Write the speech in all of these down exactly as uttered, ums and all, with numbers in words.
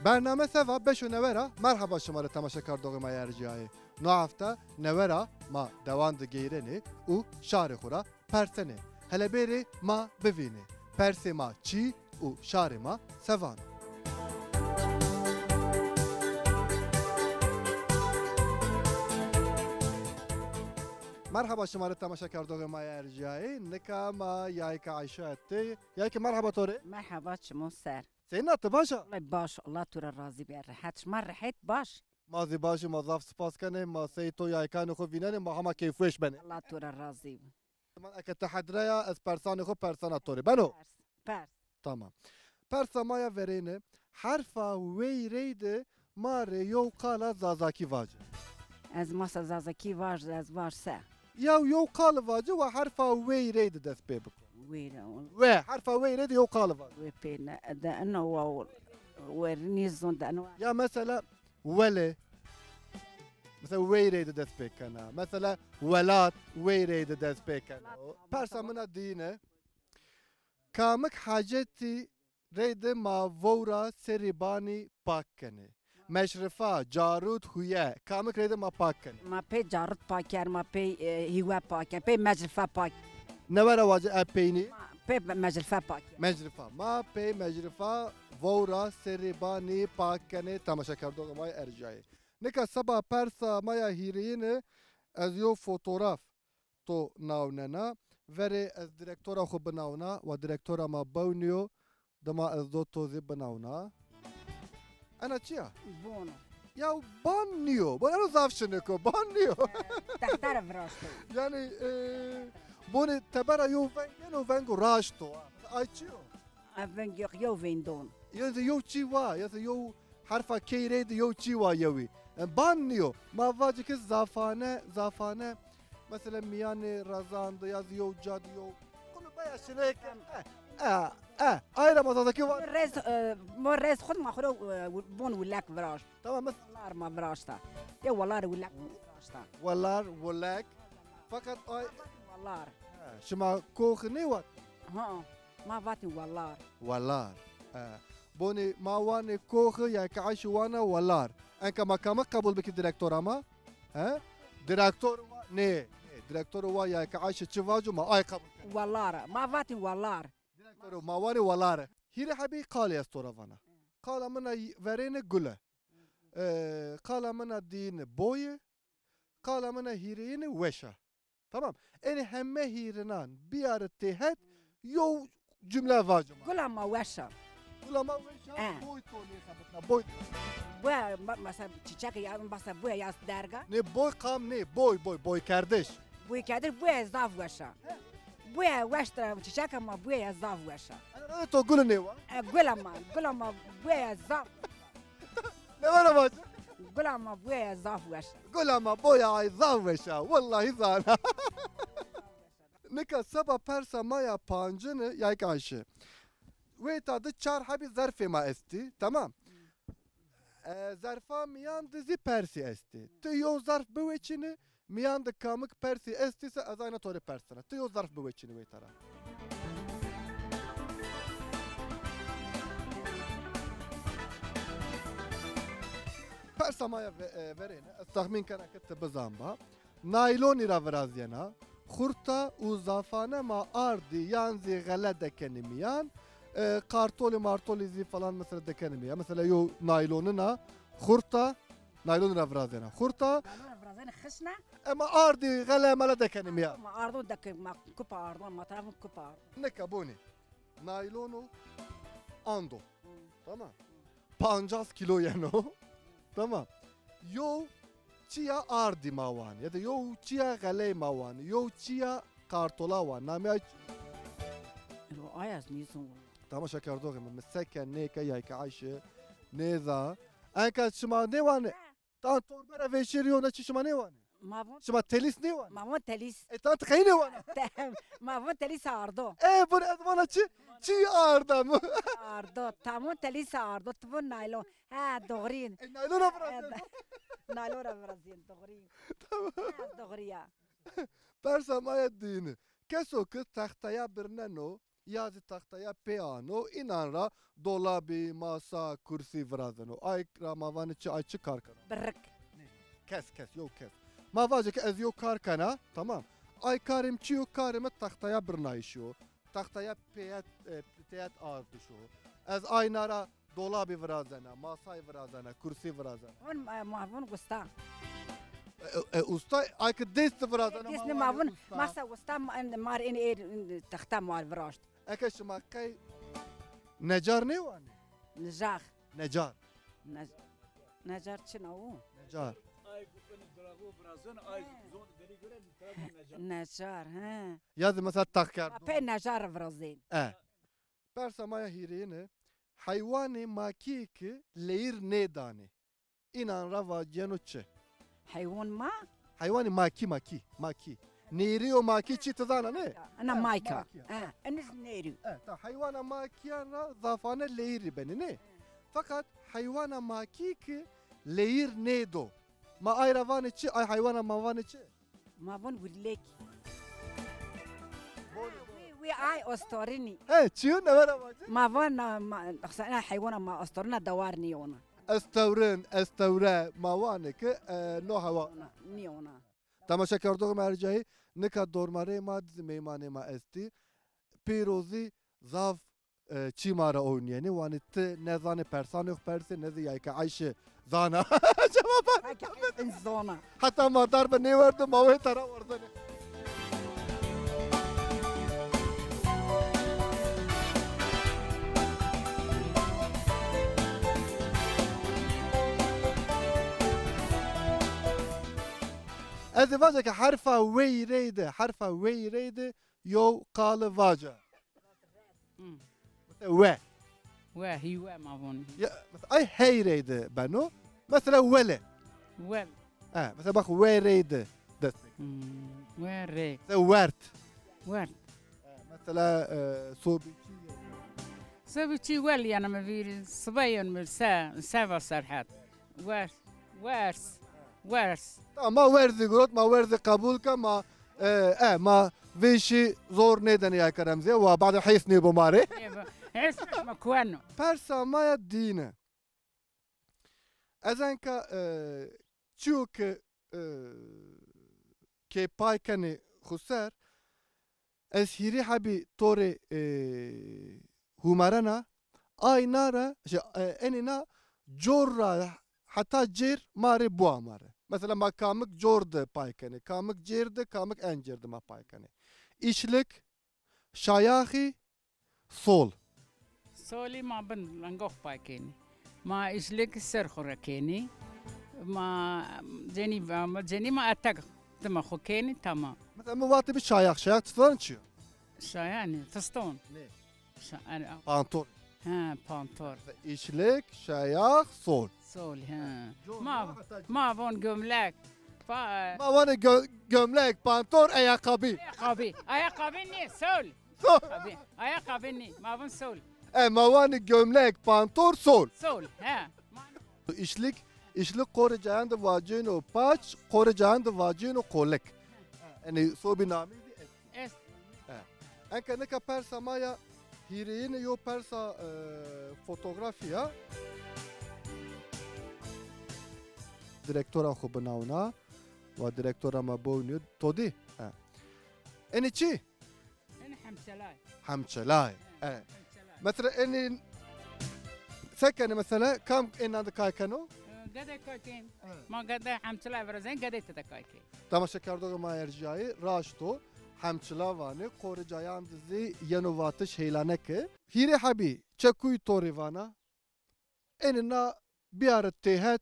Bername seva beşo newe ra merheba şima rê temaşekardoxê ma yê erciyayê. No hefte newe ra ma dewan de geyrenê û şarê xo ra persenê. Hele bêrê ma bivînê. Persê ma çi û şarê ma sevan o? Merheba şima rê temaşekardoxê ma yê erciyayê. Nika ma Yayka Ayşe etê. Yayka, merheba to rê. Merheba çimo ser. Seyna, ti baş a? Wellay baş, Allah tu ra razî be. Rehet, şima rehet baş. Ma zî baş î, ma zaf spas kenê. Ma sey to yaykanê xo vînenê, ma hema keyfweş benê. Allah tu ra razî be. Eke ti hedre ya, ez persanê xo persena to rê. Beno? Pers, pers. Tamam. Persa ma ya verêne, herfa wey reyde ma rê yew qala zazakî vace. Ez masa zazakî vaj, ez vaj se. Ya yew qali vace, wa herfa wey reyde dest pê biko. Wey ra. We, herfa wey reyde yew qali vace. We pê ne, de eno wa we nîzon de eno. Ya mesela, wele. Mesela wey reyde dest pê kena. Mesela welat, wey reyde dest pê kena. Welat, persa min a dîne. Kamik hacetî reyde ma vewra serî banî pak kenê? Meşrifa, carût, huye. Kamik reyde ma pak kenê? Ma pey carût pak ken, ma pey, e, hîwe pak ken, pey mecrife pak. Newe ra wace e peynî? Ma pey mecrife pak ken. Mecrifa. Ma pey mecrifa vewra serî banî pak kenê temaşekerdoxê ma yê erciyayê. Nika seba persa ma ya hîrêyine ez yew fotograf to nawnena. Verê ez direktora xo binawna, wa direktora ma bewnî yo, dima ez do to zî binawna. Ena çi ya? Bon o. Ya ban nîyo. Bon, eno zaf şinik o. Ban nîyo. Texte ra viraşto. Yanî, e, bonê tebera yew veng yeno, vengo raşt o. Ay çi yo? A veng yew, yew veng don. Ya zî yew çî wa, ya zî yew herfa key reyde yew çî wa yewî. E, ban nîyo. Ma vacî ki zafane, zafane. Mesela mîyanê rezan de ya zî yew ca de yew. Kulu baya şinêke. E, e, e. Ay ra ma zazakî va. Rez, e, mo rez xud ma xwu ra, e, bon wilek viraşt. Tamam, mes- Welar ma viraşta. Ya welar wilek viraşta. Welar, wilek. Fakat ay- Welar. He, şima koxi nêwat? Ha, ma vatî welar. Welar. He. Bonî ma wanê koxi ya ki Ayşe wana welar. Enka ma kamik qebul bikî direktora ma? He? Direktor wa, nê, nê. Direktor wa ya ki Ayşe çi vaco ma ay qebul kenê. Welar. Ma vatî welar. Direktor ma wanê welar. Hîrê hebî qalî ez to ra vana. Qala min a y-, verêne gul e. E, qala min a dîyine boy e. Qala min a hîrêyine weş a. Tamam. Enê heme hîrinan biyare têhet, yew cumle vace ma. Gula ma weş a. Gula ma weş a, e. Boy to nêxebitna, boy. Boya, ma-, mesela çiçek ya, mesela boya ya derga. Nê, boy kam nê, boy, boy, boykerdiş. Boykerdiş, boya zaf weş a. He. Boya weş tira çiçek ma boya zaf weş a. Ene to gul nêwa? E, gula ma, gula ma boya zaf. Ne var ama? Gula ma boya zaf weş a. Gula ma boya ay zaf weş a. Wellahî zana. Nika seba persa ma ya pancine, Yayka Ayşe. Weyta de çar hebî zerfê ma estî, tamam? E, zerfa mîyan de zî persî estî. Ti yew zerf biweçîne, mîyan de kamik persî estîse ez ayna to rê persena. Ti yew zerf biweçîne weyta ra. Persa ma ya ve-, e, verêne, ez texmîn kena ke ti bizanba. Naylonî ra virazyena. Xurta û zafane ma ardî yan zî xele dekenî mîyan. E, kartolî martolî zî falan mesela dekenî mîyan. Mesela yew naylonina xurta, naylonî ra virazyena. Xurta. Naylon ra virazyena xişna. E, ma ardî xele mele dekenî mîyan. Ma ardon dekenî, ma kupa ardon, ma tarafın kupa ardon. Nika bonî. Naylono ando. Tamam. Pancas kîlo yeno. Tamam. Yew çîya ardî ma wanî, ya da yew çîya xeley ma wanî, yew çîya kartola wanî. Namê ay çi? Ro ay ez nîzon. Temaşekerdoxê mi, mi seke nêke Yayka Ayşe nêza. Enka şima nêwanê? Tan torbe ra vêşêrî yo, na çi şima nêwanê? Ma von. Şima telîs nêwanê? Ma von telîs. E, tan ti qey nêwana? Te-, ma von telîs ardo. E, vun ez vana çi? Çi arda mi? Ardo. Tamam, telîs ardo. Tu von naylon. Ha, doğrîn. E, naylon ra virazîyeno. Naylon ra virazîyeno, doğrîn. Tamam. Ha, doğrî ya. Persa ma ya dîyine. Keso ki texteya birneno, ya zî taxtaya pê ano, înan ra dolabî, masa, kursî virazeno. Ay ra ma vanê çi, ay çi kar keno? Birrik. Kes, kes, yew kes. Ma vace ke ez yew kar kena, tamam. Ay karê mi çi yo? Karê mi taxtaya birnayîş o. Taxtaya peyet, e, peyet ardiş o. Ez ayna ra dolabî virazena, masayî virazena, kursî virazena. Vun, e, ma vun usta. E, e, usta, ay ki dest virazena, dest ma ne ma vun, usta. Masa usta, ma, ma rê ên êr, texta ma viraşt. Eke şima qey necar nêwanê? Nijar. Necar. Ne-, necar çina o? Necar. Ay gupini drago virazena, ay zon deri göre drago necar. Necar, he. Ya da mesela taxkerdon. Pê necar virazên. E. Persa ma ya hîrêyine, heywanê ma kî ki leyir nêdanê. Înan ra vacîyeno çi? Heywan ma? Heywanê ma kî, ma kî, ma kî. Nêrîyo ma kî çi ti zana ne? Ena mayka. Mayka. Ha, eniz nêrî. E, ta heywana ma kîyan ra zafane leyirî benê ne? Fakat heywana ma kî ki leyir nêdo. Ma ay ra vanê çi? Ay heywana ma vanê çi? Ma von wirlek. Wî, wî ay ostorinî. He, çiyo newera vacî? Ma von, ma, ma, xusena heywana ma ostorina dewar nîyona. Estewrin, estewre ma vanê ki, e, no hewa. Nîyona. Temaşekerdoxê ma ercayî, nika dormareyê ma di zî meymanê ma estî. Pêro zî zaf e, çî ma ra oynîyenê. Wanê ti ne zanê persanê xo persê, ne zî yayke Ayşe zana. Cewab. Heta ma darbe nêwerdo, ma wê tera werzenê. Ez ê vaca ke herfa wey reyde, herfa wey reyde yew qale vaca. Hı. Mesela we. We, hî we ma vonî. Ya, mesela ay hey reyde beno. Mesela wele. Wel. Ha, mesela bak we reyde destek. Hmm, we rey. Mesela wert. Wert. Ha, mesela, e, sobî çî. Sobî çî wel yanî mi vîr, sibe yon mi se, seva serhet. Wers. Wers. Wers. Tamam, ma werzî girot, ma werzî qebul ke, ma, e, e, ma vêşî zor nêdenê ya kerem zî, wa bade heys nêbo ma rê. Nêbo. Heys ma kueno. Persa ma ya dîne. Ez enka, e, çiyo ke, e, kê pay kenê xo ser, ez hîrê hebî to rê, e, humerena, ay na ra, şey, e, enê na cor ra heta cêr ma rê biamare. Mesela ma kamik cor de pay kenê, kamik cêr de, kamik en cêr de ma pay kenê. Îşlik, şayaxî, sol. Solî ma bin lengo xo pay kenî. Ma îşlik ser xo ra kenî. Ma cenî, ma cenî ma etek dima xo kenî, tamam. Mesela mi vatê bi şayax, şayax ti zanî çi yo? Şayanî, fiston. Ne? Şa-, yani, pantor. He, pantor. Îşlik, şayax, sol. Sol, he. He, cor ma, ma, hatta ma von gömlek. Pa- Ma vanê gö-, gömlek, pantor, eyaqabî. Eyaqabî. Eyaqabî ne? Sol. Sol. Abi, ayakkabı ne? Ma vun sol. E, ma vanê gömlek, pantor, sol. Sol, he. Îşlik, îşlik qorê cayan de vacêno paç, qorê cayan de vacêno kolek. Yanî sobî namî zî est. Est. E. Enka nika persa ma ya hîrêyine yo persa, e, fotografî ya. Direktora xo binawna. Wa direktora ma bownîyo. To dî? E. Enê çi? Enê hemçelay. Hemçelay. He, e. Hemçelay. Mesela enê se kenê mesela, kam ênan de kay keno? E, gede kay kên. Evet. Ma gede hemçelay virazen, gede tede kay kên. Temaşekerdoxê ma erjîyayî, raşt o. Hemçila vanê, qorê cayan de zî yeno vatiş heylaneke. Hîrê hebî, çekuy to rê vana? Enê na biyare têhet,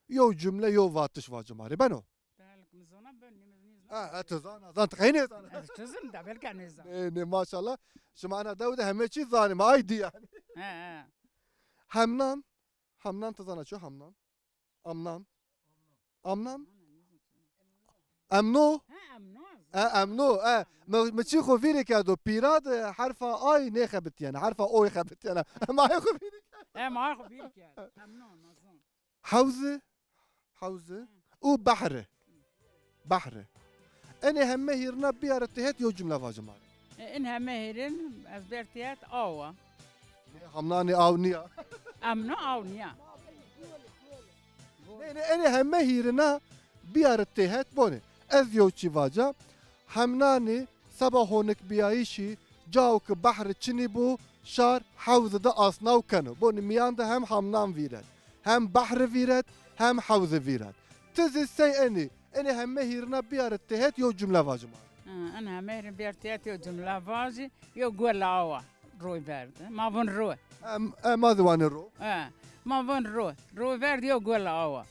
yew cumle, yew vatiş vace ma rê. Beno? Belk mi zona ben, nêmez nêzana. Ha, ha, ti zana, zan, ti qey nêzana? Ez çi zim da, belka nêzan. Nê, nê, maşallah. Şima ena dew de heme çî zanî, ma ay dî yanî. He, he. Hemnan, hemnan ti zana çi yo, hemnan? Amnan. Amnan? Emno? Ha, emno. E, emno, e. Mi, mi çî xo vîrî kerdo. Pîra de herfa ay nêxebitîyena, herfa oy xebitîyena. Ma ay xo vîrî kerdo. E, ma ay xo vîrî kerdo. Emno, ma zon. Hewzi, hewzi û behri. Behri. Enê heme hîrna biyare têhet, yew cumle vace ma rê. E, in heme hêrin ez bêr têhet aw a. Nê, hamnanê aw nîya. Hamnan aw nîya. Nê, nê, enê heme hîrina biyarê têhet bonê. Ez yew çî vaca. Hamnanê seba honikbîyayîşî, cao ke behre çinî bo, şar hewze de asnaw keno. Bonê mîyan de hem hamnan vîret, hem behre vîret, hem hewze vîret. Ti zî sey enî, enê heme hîrina biyarê têhet yew cumle vaci ma. Ha, en heme hîrin biyarê têhet yew cumle vaci, yew gol aw a roy ver de. Ma vûn ro. Em, em ma zî wanê ro. Ha, ma vûn ro. Roy ver de yew gol aw a.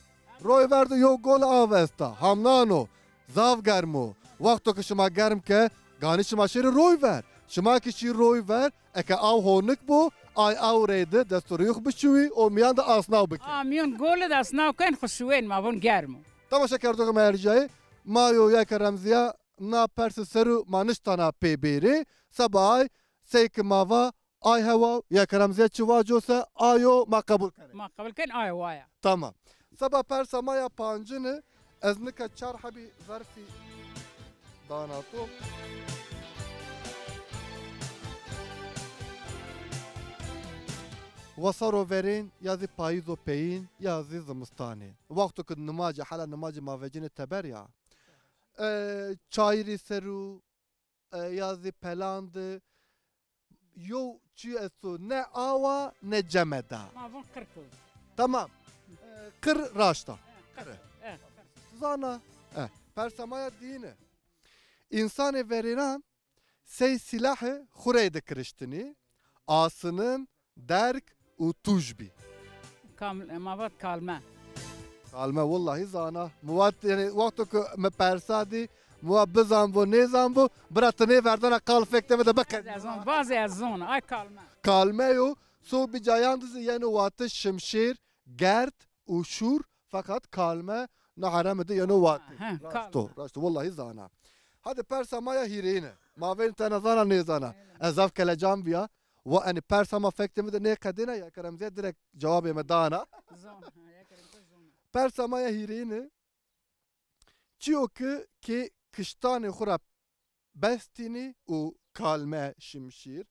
Roy ver de yew gol aw esta. Hamnan o. Zaf germ o. Wexto ke şima germ ke, ganî şima şêrê roy ver. Şima ke şî roy ver, eke aw honik bo, ay aw reyde dest û rûyê xo bişuwî û mîyan de asnaw bikî. A, mîyon gole de asnaw ken xo şuwên, ma vûn germ o. Temaşekerdoxê ma ercayî, ma yo yeke remzîya na perse ser o ma niştana pê bêrê. Seba ay sey ke ma va, ay hewa, yeke remzîya çi vaco se, ayo ma qebul kenê. Ma qebul ken, ay hewa ya. Tamam. Seba persa ma ya pancine, ez nika çar hebî zerfî dana to. Wesaro verên ya zî payîzo peyîn ya zî zimistanê. Wexto ke nimacê, hela nimacê ma vecinê teber ya. E, çayirî ser o, e, ya zî pelan de, yew çî esto, ne awa ne cemeda. Ma vûn qir ko. Tamam. E, qir raşta. E, qir. Qir. E, qir. Zana. E, persa ma ya dîne. Însanê verênan sey sîlahê xo reyde kiriştinî, asinin, derg û tuj bî. Kam-, ma vat kalme. Kalme, wellahî zana. Mi vat, yanî, wexto ke mi persa dî, mi vat bizan bo, nêzan bo, bira ti nêverdena qal fek de bide biqedî. Ez zon, bazê ez zon, ay kalme. Kalme yo, sobî cayan de zî yeno watiş şimşêr, gerd û şûr, feqet kalme na hereme de yeno watiş. Ha, ha, raşto, kalme. Raşto, wellahî zana. Hadi persa ma ya hîrêyine. Ma vên tena zana nêzana. Ez zaf kelecan bîya. Wa, enî persa ma fek de mi de nêqedêna ya, kerem zî ya direkt cewabê mi dana. Zon, ha, ya kerem zon. Persa ma ya hîrêyine. Çîyo ke kê kiştanê xo ra bestînî û kalme şimşîr,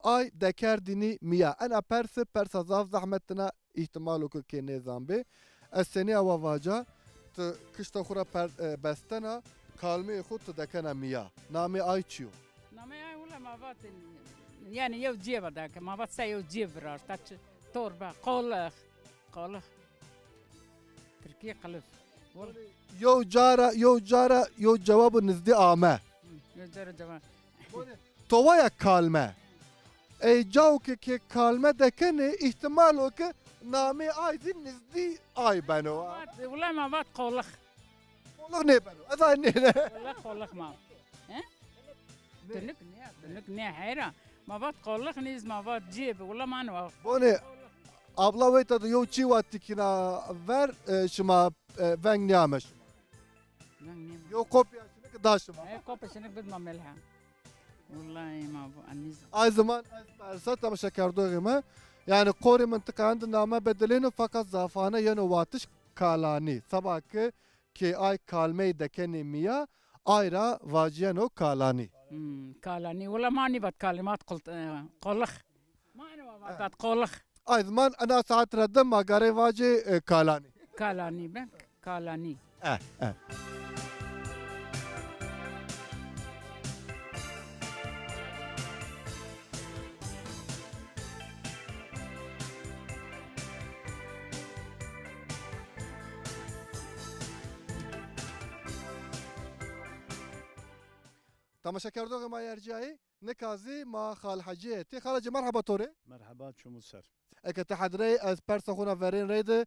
ay dekerdînî mîya. Ena perse, persa zaf zehmet ina, îhtîmalo ke kê nêzan bê. Ez senî awa vaca, ti kişta xo ra per-, e, bestena, kalmeyê xo ti dekena mîya. Namê ay çi yo? Nameyê ay wila ma vat, yanî yew cêba de ke, ma vat se yew cêb viraşta, çi, torba, qolix. Qolix. Tirkî qilif. Wal- Yew cara, yew cara, yew cewabo nizdî ame. Hı, yew cara cewab. Towaya kalme. Ey cao ke, ke kalme dekenê, îhtîmalo ke namê ay zî nizdî ay beno. Vat, wila ma vat qolix. Qolix nêbeno. Ez ay nêne. Wila qolix ma. He? Nê. Tunuk nê, tunuk nê heyra. Ma vat qolix nîz, ma vat cêb. Wila ma nêva. Bonê, abla weyta de yew çî wa tikîna ver, e, şima, e, veng nîame şima. Veng nîame. Yew kopya şinik da şima. E, kopya şinik bid ma melha. Wellahî ma bu anîz. Ay ziman ez persa temaşekerdoxê mi. Yanî qorê mintiqayan de name bedelêno, feqet zafane yeno watiş kalanî. Seba ke kê ay kalmey dekenê mîya, ay ra vacîyeno kalanî. Hmm, kalanî. Wila ma nîvat kalanî, ma vat qult-, e, qolix. Ma eno vat qolix. Ay ziman ena saet ra de ma garê vacê, e, kalanî. Kalanî be, kalanî. E, e. Temaşekerdoxê ma yê erciyayî, nika zî ma Xal Hecî yê. Tê Xal Hecî, merheba to rê. Merheba, çimû ser. Eke ti hedrey, ez persa xo na verên reyde,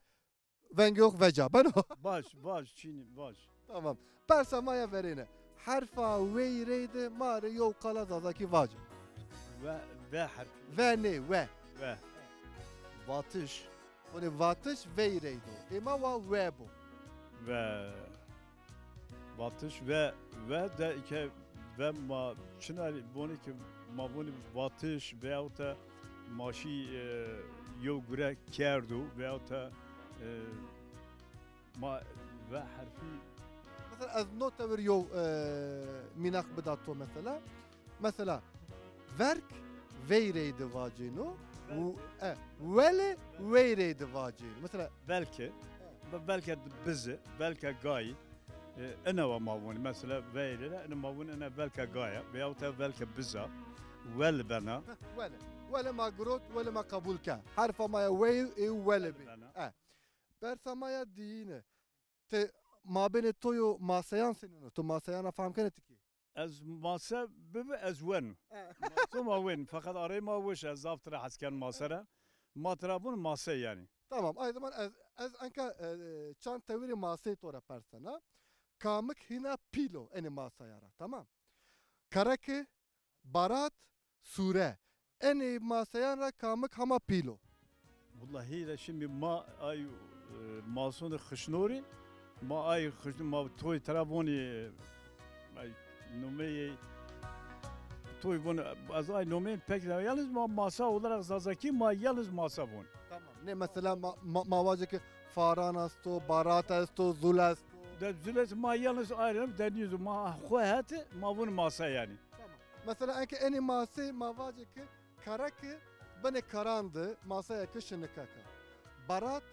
vengê xo veca. Beno? Baş, baş, çînî, baş. Tamam. Persa ma ya verêne. Herfa wey reyde ma rê yew qala zazakî vace. Ve, ve herfi. Ve nê, we. Ve. Vatiş. Bonê vatiş wey reydo. Ê ma wa we bo. Ve. Vatiş ve, ve de îke ve ma çina bonê ke ma bonê vatiş veyahut da ma şî, e, yew gure kerdo veyahut da, e, ma ve herfî. Mesela ez no tewir yew, e, mînak bida to mesela. Mesela, Verk veyrey de vacêno. Belki. U-, e, wele weyrey de vacêno. Mesela belki. Be-, belki bizi, belki gayî. E, ina wa ma vûn. Mesela veyre de, ina ma vûn ina belki gaya. Veyahut da belki biza. Wel bena. Heh, wele. Wele ma girot, wele ma qebul ke. Herfa ma ya wey, ê wele bê. Wel bena. E. Persa ma ya diyine. Ti mabênê to yo maseyan senîn o? To maseyan ra fam kenê ti kî? Ez mase bibi ez wen. E. Mase ma wen. Feqet arey ma weş, ez zaf tira hes ken mase ra. Ma tira vun mase yanî. Tamam, ay zaman ez, ez enka, e, çand tewirê maseyê to ra persena. Kamik hîna pîl o enê maseya ra, tamam? Kereke, barat, sûre. Enê maseyan ra kamik hema pîl o? Wellahî de şimdi ma ay, e, masonê xişnorî, ma ay xişn-, ma toy tira vonî, e, ay numeyê toy von, ez ay numeyê pek de, yalnız ma masa olarak Zazakî ma yalnız masa von. Tamam. Ne mesela ma, ma, ma vacê ki faran esto, barat esto, zul esto. De zul esto, ma yalnız ayrı deniz ma xo heti ma von masa yani. Tamam. Mesela enke enê masê ma vacê ki kereke binê keran de masaya ki şinikeka. Barat.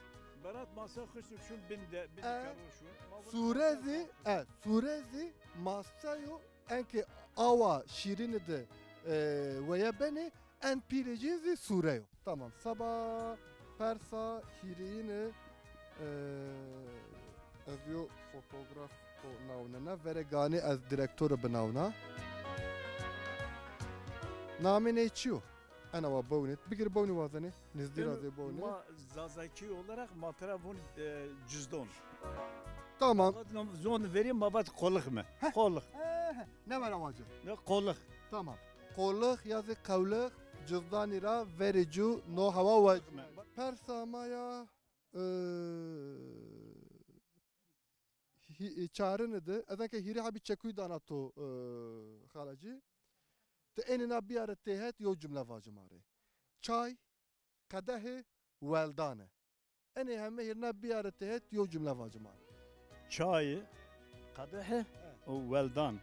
Barat masa xişnik şun bin de, bin de keran şun. Sûre zî, e, sûre zî masayo enke awa şîrîni de, e, weye benê, en pîlê cî zî sûre yo. Tamam. Seba persa hîrêyine, e, ez yo fotografo nawnena, verê ganî ez direktore binawna. Namê ney çi yo? Ena wa bewnê. Bigir bewnî wazenê. Nizdî ra zê bewnî. Ma Zazakî olarak ma tira vun, e, cizdon. Tamam. Zon verî ma vat qolix mi? Heh. Qolix. He, he. Ne vera wace? Ne qolix. Tamam. Qolix ya zî qewlix, cizdanî ra verê cû no hewa wace. Persa ma ya, e, hî-, e, çarine de, ez enke hîrê hebî çekuyî dana to, e, xalacî. Ti enê na biyare têhet yew cumle vaci ma rê. Çay, qedehê, weldane. Enê heme hîrna biyare têhet yew cumle vaci ma rê. Çayî, qedehê û weldan.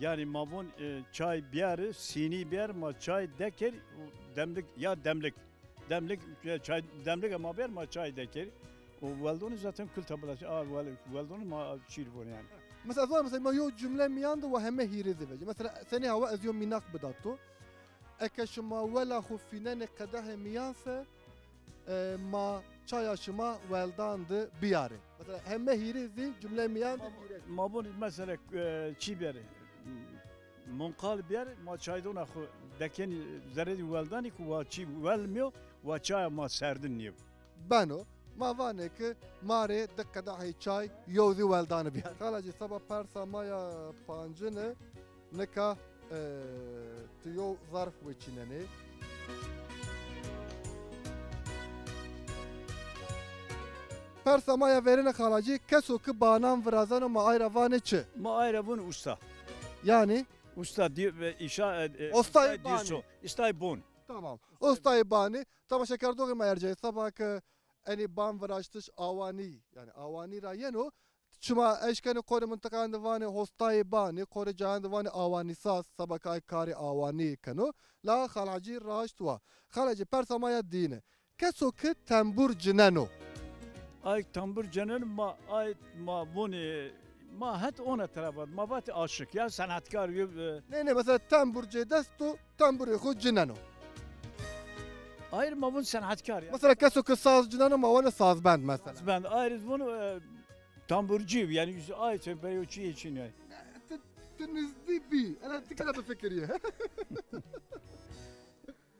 Yanî ma von, e, çay biyare, sînî biyar, ma çay deker û demlik ya demlik. Demlik, e, çay, demlike ma biyar, ma çay deker. O weldonî zaten kul tabulası. A, wel-, weldonî ma çîr von yani. Mesela, zor mesela ma yo cumle miyan de wa heme hîrê de vecî. Mesela, senî hawa ez yo mînak bida to. Eke şima wela xo fînenê qedehê miyan se, e, ma çaya şima weldan de biyarê. Mesela, heme hîrê zî cumle miyan de hîrê. Ma, ma von mesela, e, çî biyarê. Munqal biyarê, ma çaydona xo dekenî zerredî weldanî ku wa çî welmîyo, wa çaya ma serdin nîyo. Beno, ma vanê ki ma rê di qedehê çay, yew zî weldane bîya. Xalacî, seba persa ma ya pancine, nika, e, ti yew zarf weçînenê. Persa ma ya verêne xalacî, keso ki banan virazeno ma ay ra vanê çi? Ma ay ra vûn usta. Yanî? Usta di-, e, îşa, e, e, Ostayê usta banî. Dîso, ustayê bon. Tamam. Ustayê banî. Temaşekerdoxê ma ercayê seba ke enê ban viraştiş awanî, yanî awanî ra yeno. Çima eşkenê qorê mintiqayan de vanê hostayê banî, qorê cayan de vanê awanîsaz, seba ke ay karê awanî keno. La Xal Hecî raşt wa. Xal Hecî, persa ma ya dîne. Keso ki tembur cineno. Ay tembur cineno ma, ay ma vonê, ma het ona tera vat. Ma vatê aşık ya, senatkar yo, e. Nê, nê, mesela tembur cê dest o, temburê xo cineno. Ay rê ma von senatkar ya. Mesela keso ki saz cineno ma vanê sazbend mesela. Sazbend. Ay rê von, e, tamburcî, yani ay çemperê çîyê çin yani. Ti, ti nizdî bî. Ena ti kena bifikirîye.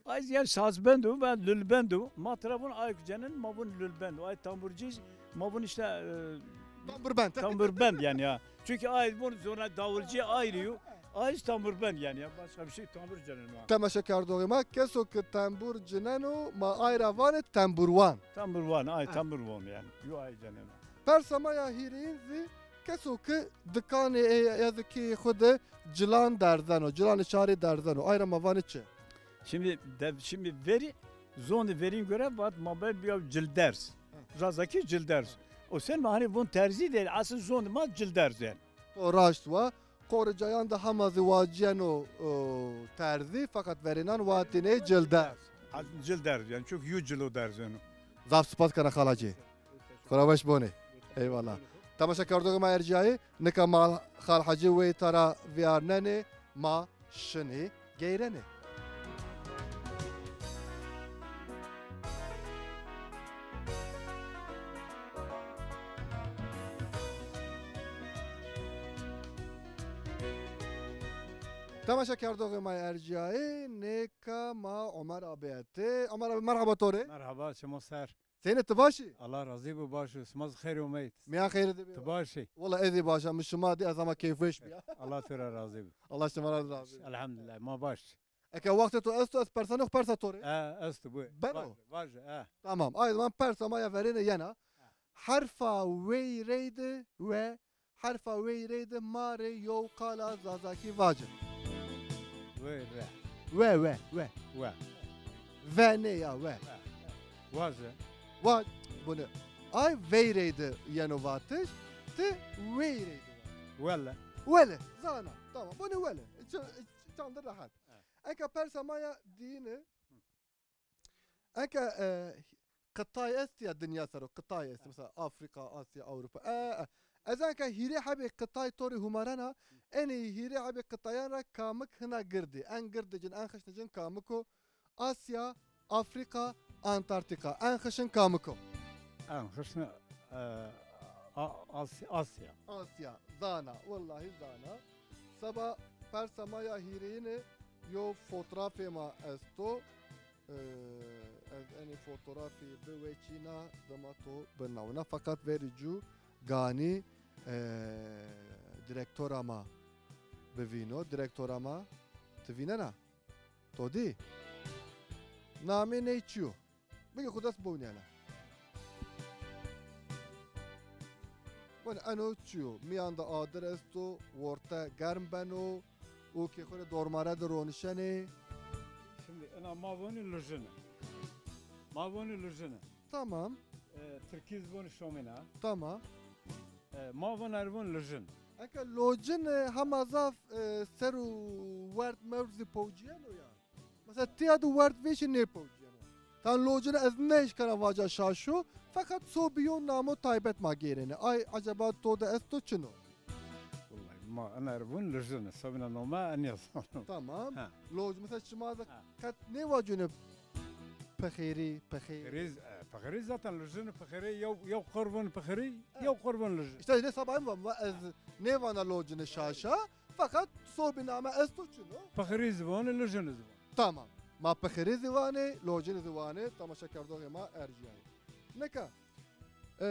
Ay zî yani sazbend o ve lulbend o. Ma tira vun ay ku cenen, ma vun lulbend o. Ay tamburcî, ma vun işte, e, tamburbend. Tamburbend yani ya. Çünkü ay vun zona davulcî ayrı yo. Ay tamburbend yani ya. Başka bir şey, tambur cenen ma. Temaşekerdoxê ma, keso ki tembur cinen o, ma ay ra vanê temburwan. Temburwan, ay tamburwan yani. Yo ay cenen o. Persa ma ya hîrêyin zî keso ki dikanê ey ya zî keyê xo de cilan derzeno, cilanê şarî derzeno. Ay ra ma vanê çi? Şimdi de, şimdi verî, zonê verîn göre vat ma ben bir cilderz. Zazakî cilderz. O sen ma hani vun terzî değil, asıl zonê ma cilderz yani. To raşt wa. Qorê cayan de hema zî wacîyeno, e, terzî, feqet verênan vatînê cil derz. Ha, cil derz, yanî çünkü yû cilo derz yeno. Zaf spas kena Xal Hacî. Xwu ra weş bonê. Eyvallah. Temaşekerdoxê ma ercîyayî, nika ma Xal Hacî weyta ra vîyarnenê, ma şinê geyrenê. Temaşekerdoxê ma ercîyayî, nêka ma Omer Abî etê. Omer Abî, merheba to rê. Merheba, çimo ser. Senî, ti baş î? Allah razî bo, baş o. Sima zî xeyr omeyd. Mîyan xeyr de bî. Ti baş î? Wela ez zî baş a, mi şima dî ez hema keyfweş bîya. Allah to ra razî bo. Allah şima ra razî bo. Elhamdulillah, ma baş. Eke wextê to esto, ez persanê xo persa to rê? E, esto, buyur. Beno? Vaje, vaje, e. Tamam. Ay zaman persa ma ya verêne yena. Herfa weyrey de we, herfa weyrey de ma rê yew qala zazakî vace. Weyre. We, we, we. We. Ve nê ya, we. Ve. Vaje. Va, bunu. Ay veyrey de yeno vatiş, ti weyrey de. Wele. Wele, zana. Tamam, bunu wele. Ç-, ç-, çandı rahat. Eka persa ma ya dîne. Eka, e, qitay est ya dinya ser o, qitay est. Mesela Afrika, Asya, Avrupa. E, e. Ez eka hîrê hebê qitay to rê humarena, enê hîrê hebê qitayan ra kamik hina gird î? En gird cin, en xişn cin kamik o? Asya, Afrika, Antarktika. En xişn kamik o? En xişn, e, A-, As-, Asya. Asya. Zana. Wellahî zana. Seba persa ma ya hîrêyine yo fotrafê ma esto. E, ez enê fotrafî biweçîna, dima to birnawina. Feqet verî cû ganî, e, direktora ma bivîno. Direktora ma ti vînena? To dî? Namê ney çi yo? Bigê xwu dest biwnîyena. Bueno, eno çi yo? Mîyan de adir esto, worte germ beno û kê xwu rê dormare de ronişenê. Şimdi ena ma vonî lijine. Ma vonî lijine. Tamam. E, Tirkî zî vonî şomîna. Tamam. E, ma vana rê von lijin. Eke locin, e, hema zaf, e, ser û werd mewrd zî powcîyeno ya. Mesela tiya de werd vêşî nêpowcîyeno. Tan locin ez nêeşkena vaca şaşo, feqet sobî yo namo taybet ma gêrêne. Ay eceba to de esto çin o? Wellahî ma ena rê von lijin, sobîna nome ez nêzano. Tamam. Ha. Loc, mesela şima de ha. Qet nêvacûne pixêrî, pixêrî. Pixêrî, e, pixêrî zaten lijin, pixêrî yew, yew qir von pixêrî, evet. Yew qir von lijin. Îşte ne sabahî mi va, ez nêvana locine şaşa, feqet sobî name esto çin o. Pixêrî zî vanê, lijin zî vanê. Tamam. Ma pixêrî zî vanê, locin zî vanê, temaşekerdoxê ma ercîyayî. Nika, e,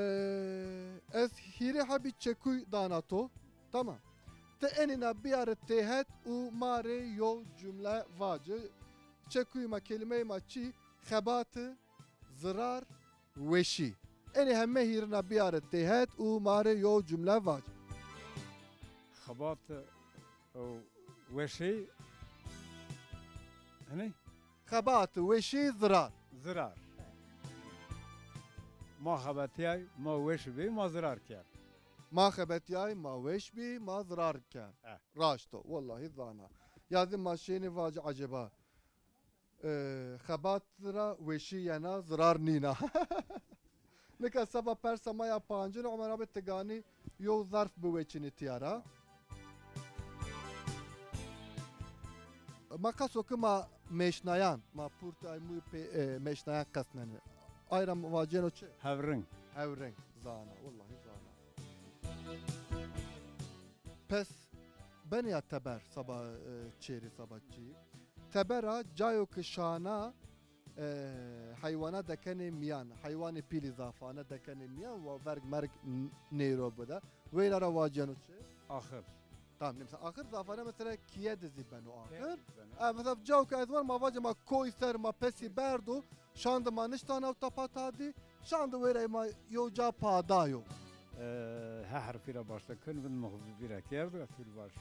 ez hîrê hebî çekuy dana to. Tamam. Ti enîna biyare têhet û ma rê yew cumle vace. Çekuy ma, kelîmeyê ma çi? Xebati, zirar, weşî. Enê heme hîrina biyare têhet û ma rê yew cumle vace. Xebati û weşî. Hinî? Xebati, weşî, zirar. Zirar. Ma xebetîyay, ma weş bî, ma zirar kerd. Ma xebetîyay, ma weş bî, ma zirar kerd. Eh. Raşt o, wellahî zana. Ya zî ma şênê vacî eceba, e, xebat ra weşî yena, zirar nîna. Nika seba persa ma ya pancin, Omer abi ti ganî yew zarf biweçînî tiya ra. Ma qeso ki ma mêşnayan, ma purtay mûyî pê, e, mêşnayan qesnenê. Ay ra ma vacîyeno çi? Hewring. Hewring. Zana, wellahî zana. Pes benê ya teber saba, e, çêrî saba çî. Tebera cayo ki şana, e, heywana dekenê mîyan, heywanê pîlî zafane dekenê mîyan, wa verg merg n-, nêro bide. Weyra ra vacîyeno çi? Axir. Tamam, mesela axir zafane mesela kîye de zî beno axir. Kîye de zî beno. E, mesela cayo ki ez van ma vacê ma koy ser ma pesî berdo, şan de ma nişta naw tapa ta dî, şan de weyra ma yew ca pa dayo. E, he herfî ra başla kin, vindê mi xo vîra kerdo, ez fîl baş.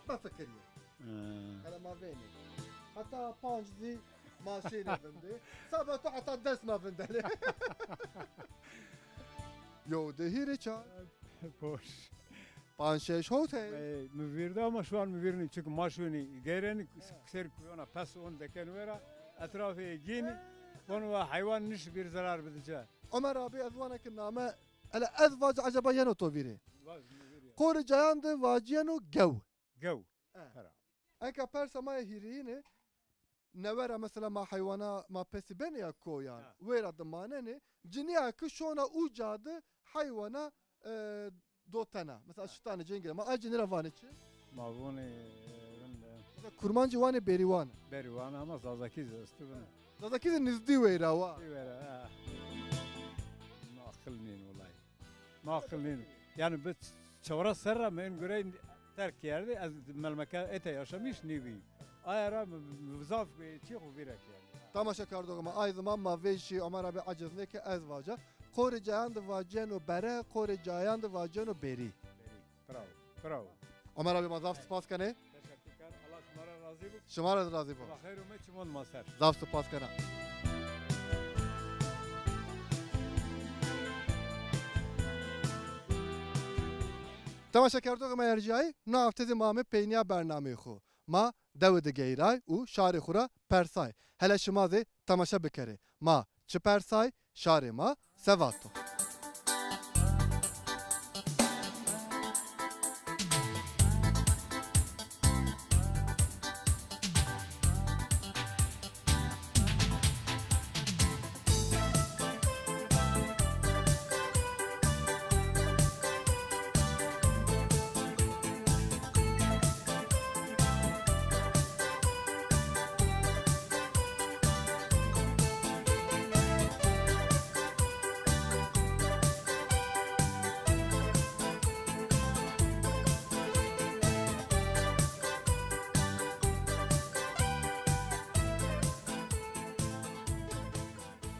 Mefikirîye. Ee. Hele ma vênê. Heta panc zî ma şênê vindê. Seba to heta des ma vindenê. Yo de hîrê çar. Boş. Panc şeş hot ey. E, mi vîrda ama şu an mi vîrnî çünkü ma şûnî geyrenî ser kuyona pes on deken wera etrafê gînî. Vano wa heywan nişi bir zarar bidice. Omer abi, ez wana ki name, ele ez vaci acaba yeno to vîrê. Qorê cayan de vaciyeno gew. Gew. E. Pera. Eka persa ma yê hîrêyine, newe ra mesela ma heywana ma pesî benê ya koyan. Ha. Wêra de manenê. Cinîya ki şona uca de heywana e, dotena. Mesela şitane cengê. Ma a cinî ra vanê çi? Ma vonê e, vinde. Mesela kurmancî wanê berîwan. Berîwan ama Zazakî zî estî vinde. Zazakî zî nizdî weyra wa. Vera ha. Ma aqil nîn wulay. Ma aqil nîn. Yani bi çewres serra mi in gurey terk kerdî. Ez melmeke ete yaşamış nîbî. Aya ra mi, mi zaf çî xo vîre kerdî. Tamaşa kardoxê ma, ay ziman ma vêşî Omer abi aciz nêke ez vaca. Qorê cayan de vaciyeno bere, qorê cayan de vaciyeno berî. Berî. Bravo. Bravo. Omer abi ma zaf spas kenê. Teşekkür. Allah şima ra razî bo. Şima ra razî bo. Allah xeyr û me çimon ma ser. Zaf spas kena. Temaşekerdoxê ma erciyayî, no hefte zî ma ame peynîya bernameyê xo. Ma dewe de geyray û şarê xo ra persay. Hele şima zî temaşe bikerê. Ma çi persay, şarê ma se vato.